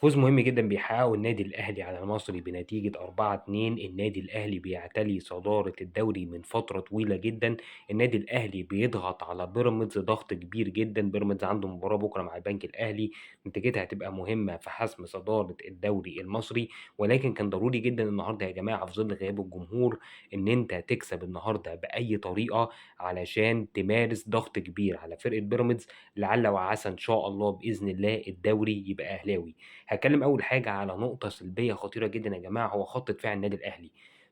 فوز مهم جدًا بيحققه النادي الأهلي على المصري بنتيجة 4-2. النادي الأهلي بيعتلي صدارة الدوري من فترة طويلة جدًا. النادي الأهلي بيضغط على بيراميدز ضغط كبير جدًا. بيراميدز عنده مباراة بكرة مع البنك الأهلي، نتيجتها هتبقى مهمة في حسم صدارة الدوري المصري، ولكن كان ضروري جدًا النهارده يا جماعة في ظل غياب الجمهور إن أنت تكسب النهارده بأي طريقة علشان تمارس ضغط كبير على فرقة بيراميدز، لعل وعسى إن شاء الله بإذن الله الدوري يبقى أهلاوي. هاتكلم أول حاجة على نقطة سلبية خطيرة جدًا يا جماعة، هو خط دفاع النادي الأهلي.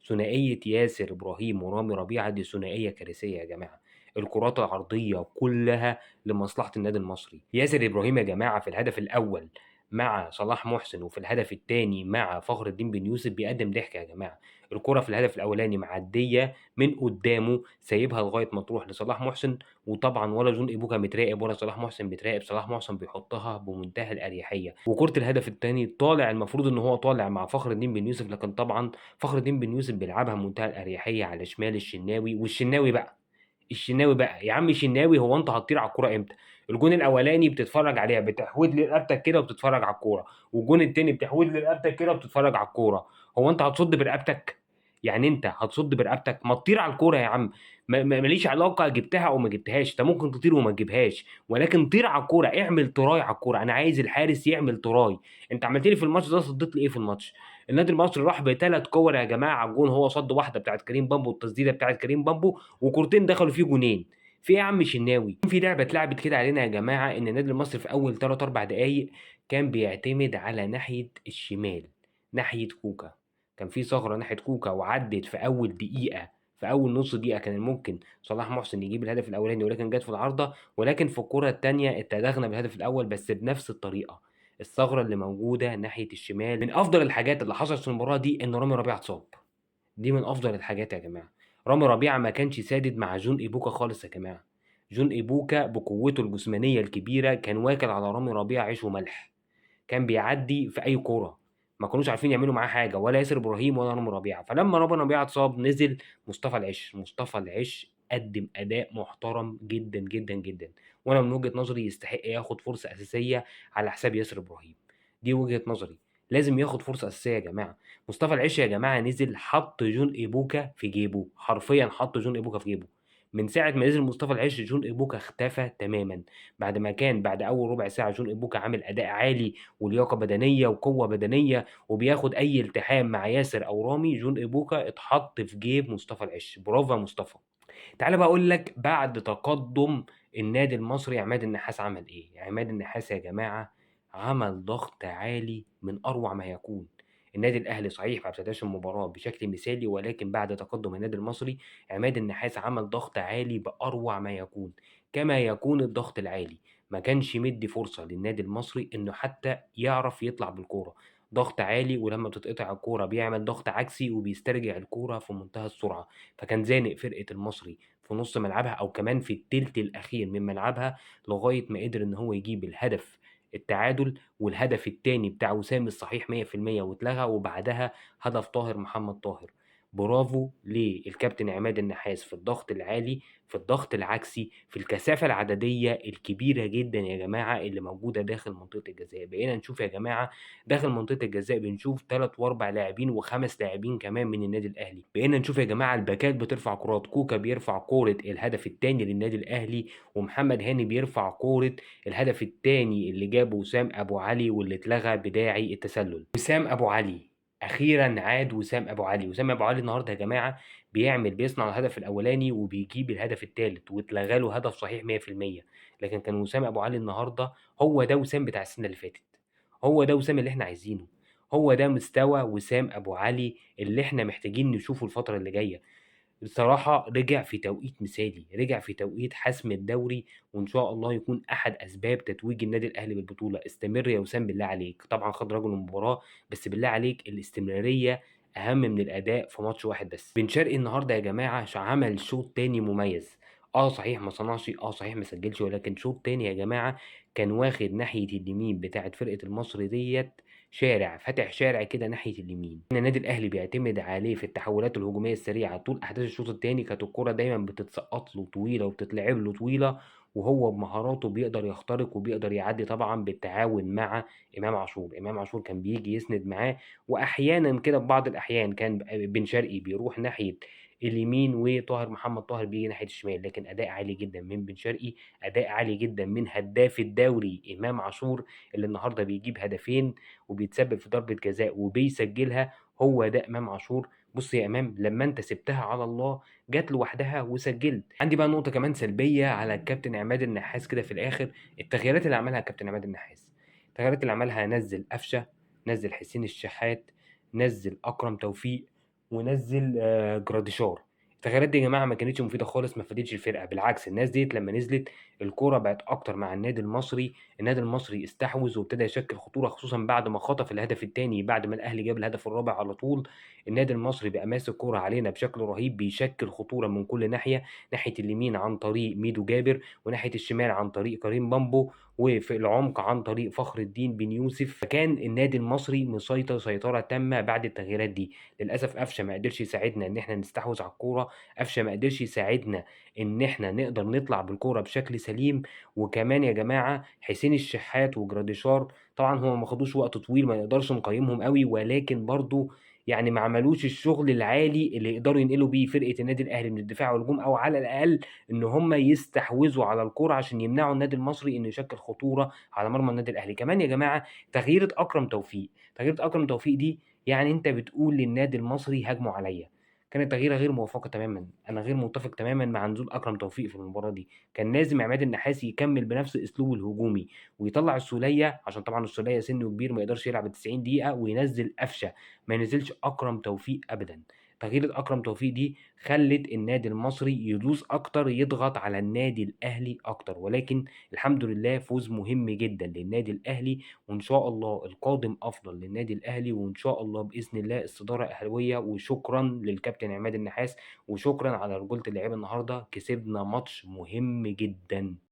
ثنائية ياسر إبراهيم ورامي ربيعة دي ثنائية كارثية يا جماعة. الكرات العرضية كلها لمصلحة النادي المصري. ياسر إبراهيم يا جماعة في الهدف الأول مع صلاح محسن وفي الهدف الثاني مع فخر الدين بن يوسف بيقدم ضحك يا جماعة. الكرة في الهدف الأولاني معدية من قدامه، سايبها لغاية ما تروح لصلاح محسن، وطبعا ولا جون إيبوكا متراقب ولا صلاح محسن متراقب، صلاح محسن بيحطها بمنتهى الأريحية. وكرة الهدف الثاني طالع، المفروض إن هو طالع مع فخر الدين بن يوسف، لكن طبعا فخر الدين بن يوسف بيلعبها بمنتهى الأريحية على شمال الشناوي. والشناوي بقى، الشناوي بقى يا عم الشناوي، هو انت هتطير على الكورة امتى؟ الجون الاولاني بتتفرج عليها بتحود لرقبتك كده وبتتفرج على الكورة، والجون التاني بتحود لرقبتك كده وبتتفرج على الكورة. هو انت هتصد برقبتك؟ يعني انت هتصد برقبتك؟ ما تطير على الكورة يا عم، ماليش علاقة جبتها او ما جبتهاش، انت ممكن تطير وما تجيبهاش، ولكن طير على الكورة، اعمل try على الكورة. انا عايز الحارس يعمل try. انت عملت لي في الماتش ده، صديت لي ايه في الماتش؟ النادي المصري راح بثلاث كور يا جماعة على الجون، هو صد واحدة بتاعت كريم بامبو، التسديده بتاعت كريم بامبو، وكورتين دخلوا فيه جونين. في ايه يا عم شناوي؟ في لعبه اتلعبت كده علينا يا جماعة، ان النادي المصري في اول 3-4 دقايق كان بيعتمد على ناحية الشمال، ناحية كوكا. كان في ثغره ناحية كوكا وعدت في اول دقيقة، في اول نص دقيقة كان ممكن صلاح محسن يجيب الهدف الاولاني، ولكن جت في العارضة. ولكن في الكره الثانية اتدغنا بالهدف الاول بس بنفس الطريقة، الثغرة اللي موجودة ناحية الشمال. من افضل الحاجات اللي حصلت في المباراة دي ان رامي ربيعة اتصاب. دي من افضل الحاجات يا جماعة. رامي ربيعة ما كانش سادد مع جون ايبوكا خالص يا جماعة. جون ايبوكا بقوته الجسمانية الكبيرة كان واكل على رامي ربيعة عيش وملح، كان بيعدي في اي كورة، ما كانوش عارفين يعملوا معاه حاجة، ولا ياسر ابراهيم ولا رامي ربيعة. فلما رامي ربيعة اتصاب نزل مصطفى العش. مصطفى العش قدم اداء محترم جدا جدا جدا، وانا من وجهه نظري يستحق ياخد فرصة اساسية على حساب ياسر ابراهيم. دي وجهه نظري، لازم ياخد فرصة اساسية يا جماعة. مصطفى العش يا جماعة نزل حط جون ايبوكا في جيبه، حرفيا حط جون ايبوكا في جيبه. من ساعة ما نزل مصطفى العش جون ايبوكا اختفى تماما. بعد ما كان بعد اول ربع ساعة جون ايبوكا عامل اداء عالي ولياقه بدنية وقوه بدنية وبياخد اي التحام مع ياسر او رامي، جون ايبوكا اتحط في جيب مصطفى العش. برافو يا مصطفى. تعالى بقى اقول لك بعد تقدم النادي المصري عماد النحاس عمل ايه. عماد النحاس يا جماعة عمل ضغط عالي من اروع ما يكون. النادي الاهلي صحيح ما ابتداش المباراة بشكل مثالي، ولكن بعد تقدم النادي المصري عماد النحاس عمل ضغط عالي باروع ما يكون. كما يكون الضغط العالي ما كانش مدي فرصة للنادي المصري انه حتى يعرف يطلع بالكورة. ضغط عالي، ولما بتتقطع الكورة بيعمل ضغط عكسي وبيسترجع الكورة في منتهى السرعة. فكان زانق فرقه المصري في نص ملعبها او كمان في التلت الاخير من ملعبها، لغاية ما قدر ان هو يجيب الهدف التعادل والهدف الثاني بتاع وسام الصحيح 100% واتلغى، وبعدها هدف طاهر محمد طاهر. برافو للكابتن عماد النحاس في الضغط العالي، في الضغط العكسي، في الكثافة العددية الكبيرة جدا يا جماعة اللي موجودة داخل منطقة الجزاء. بقينا نشوف يا جماعة داخل منطقة الجزاء بنشوف 3 و4 لاعبين و5 لاعبين كمان من النادي الأهلي. بقينا نشوف يا جماعة الباكات بترفع كرات، كوكا بيرفع كورة الهدف الثاني للنادي الأهلي، ومحمد هاني بيرفع كورة الهدف الثاني اللي جابه وسام أبو علي واللي اتلغى بداعي التسلل. وسام أبو علي اخيرا عاد. وسام ابو علي، وسام ابو علي النهارده يا جماعة بيصنع الهدف الاولاني وبيجيب الهدف الثالث واتلغى له هدف صحيح 100%. لكن كان وسام ابو علي النهارده هو ده وسام بتاع السنة اللي فاتت، هو ده وسام اللي احنا عايزينه، هو ده مستوى وسام ابو علي اللي احنا محتاجين نشوفه الفترة اللي جاية. بصراحة رجع في توقيت مثالي، رجع في توقيت حسم الدوري، وان شاء الله يكون احد اسباب تتويج النادي الاهلي بالبطولة. استمر يا وسام بالله عليك. طبعا خد رجل المباراة، بس بالله عليك الاستمرارية اهم من الاداء في ماتش واحد بس. بن شرقي النهارده يا جماعة عمل شوط تاني مميز. صحيح ما صنعش، صحيح ما سجلش، ولكن شوط تاني يا جماعة كان واخد ناحية اليمين بتاعه فرقه المصري ديت شارع، فاتح شارع كده ناحية اليمين. النادي الاهلي بيعتمد عليه في التحولات الهجومية السريعة طول احداث الشوط الثاني. كانت الكره دايما بتتسقط له طويلة وبتتلعب له طويلة، وهو بمهاراته بيقدر يخترق وبيقدر يعدي طبعا بالتعاون مع إمام عاشور. إمام عاشور كان بيجي يسند معاه، وأحيانا كده في بعض الأحيان كان بن شرقي بيروح ناحية اليمين وطاهر محمد طاهر بيجي ناحية الشمال، لكن أداء عالي جدا من بن شرقي، أداء عالي جدا من هداف الدوري إمام عاشور اللي النهارده بيجيب هدفين وبيتسبب في ضربة جزاء وبيسجلها. هو ده إمام عاشور. بص يا إمام، لما أنت سبتها على الله جت لوحدها وسجلت. عندي بقى نقطة كمان سلبية على الكابتن عماد النحاس كده في الآخر، التغييرات اللي عملها الكابتن عماد النحاس، التغييرات اللي عملها نزل قفشة، نزل حسين الشحات، نزل أكرم توفيق، ونزل جراديشار. التغييرات دي يا جماعة ما كانتش مفيدة خالص، ما فادتش الفرقة، بالعكس الناس ديت لما نزلت الكورة بقت اكتر مع النادي المصري، النادي المصري استحوذ وابتدى يشكل خطورة، خصوصا بعد ما خطف الهدف الثاني، بعد ما الاهلي جاب الهدف الرابع على طول النادي المصري بقى ماسك كورة علينا بشكل رهيب، بيشكل خطورة من كل ناحية، ناحية اليمين عن طريق ميدو جابر، وناحية الشمال عن طريق كريم بامبو، وفي العمق عن طريق فخر الدين بن يوسف. فكان النادي المصري مسيطر سيطرة تامة بعد التغييرات دي. للاسف قفشه ما قدرش يساعدنا ان احنا نستحوذ على الكورة، قفشه ما قدرش يساعدنا ان احنا نقدر نطلع بالكورة بشكل سليم. وكمان يا جماعة حسين الشحات وجراديشار طبعا هو ما خدوش وقت طويل، ما نقدرش نقيمهم قوي، ولكن برضو يعني ما عملوش الشغل العالي اللي يقدروا ينقلوا بيه فرقه النادي الاهلي من الدفاع والهجوم، او على الاقل ان هم يستحوذوا على الكورة عشان يمنعوا النادي المصري انه يشكل خطورة على مرمى النادي الاهلي. كمان يا جماعة تغييره اكرم توفيق، تغييره اكرم توفيق دي يعني انت بتقول للنادي المصري هاجموا عليا، كانت تغييره غير موفقة تماما. انا غير متفق تماما مع نزول اكرم توفيق في المباراة دي، كان لازم عماد النحاس يكمل بنفس اسلوبه الهجومي ويطلع السوليه، عشان طبعا السوليه سنة كبير ما يقدرش يلعب 90 دقيقة، وينزل قفشه، ما ينزلش اكرم توفيق ابدا. تغيير اكرم توفيق دي خلت النادي المصري يدوس اكتر، يضغط على النادي الاهلي اكتر، ولكن الحمد لله فوز مهم جدا للنادي الاهلي، وان شاء الله القادم افضل للنادي الاهلي، وان شاء الله باذن الله الصدارة اهلاويه. وشكرا للكابتن عماد النحاس، وشكرا على رجوله اللعيبة النهارده، كسبنا ماتش مهم جدا.